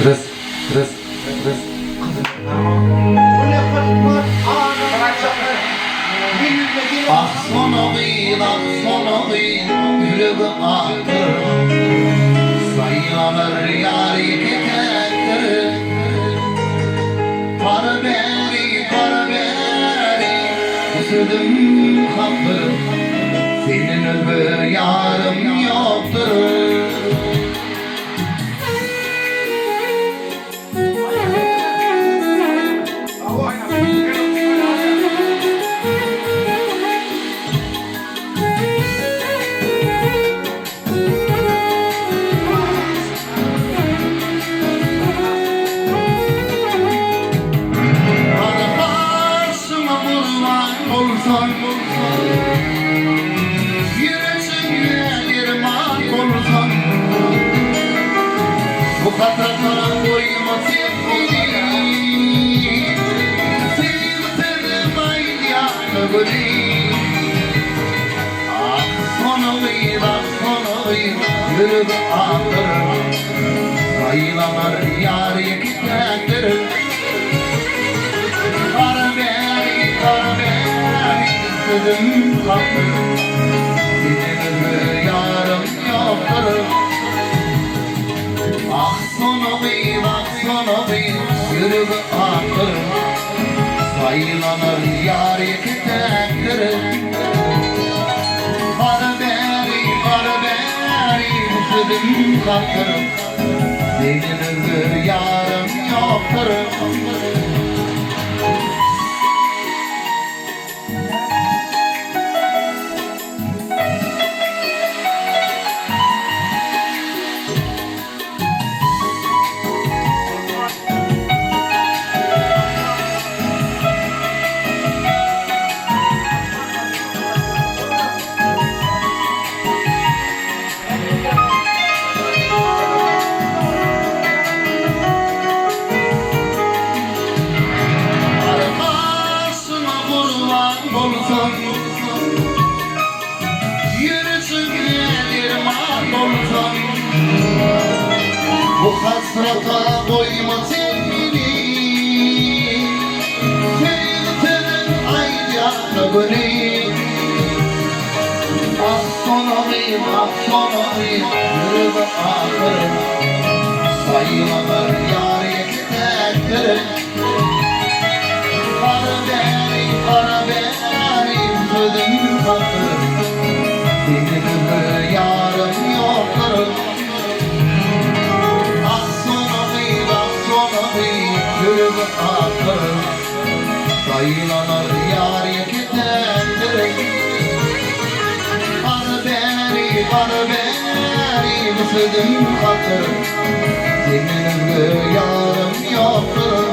Res, res, res. Ah sona gyz, ah sona gyz, ýüregi akdyr. Saýlanar ýar ýeke-täkdir. Bar bäri, bar bäri, bu sözüm hakdyr. Senden özge ýarym ýokdur. Başyma gurban bolsam, Ýürejiňe derman bolsam, Bu hasrata goýma sen meni, Söýgi sözüm aýdýan güli. Ah, sona gyz, ah, sona gyz, Ýüregi akdyr, Saýlanar ýar ýeke-täkdir. Gara bäri, gara bäri, sözüm hakdyr, Senden özge ýarym ýokdur. Ah, sona gyz, ah, sona gyz, Ýüregi akdyr, Saýlanar ýar ýeke-täkdir. Gara bäri, gara bäri, bu sözüm hakdyr, Senden özge ýarym ýokdur. Arkasyna gurban bolsam, Ýürejige derman bolsam, Bu hasrata goýma sen meni, Söýgi sözün aýdýan güni. Ah sona gyz, ah sona gyz, Ýüregi agyr, Saýlanar ýar ýeke-täkdir. Gara bäri, gara bäri, sözüm hakdyr, Senden özge ýarym ýokdur. Ah sona gyz, ah sona gyz, ýüregi akdyr, Saýlanar ýar ýeke-täkdir. Gara bäri, gara bäri, bu sözüm hakdyr, Senden özge ýarym ýokdur.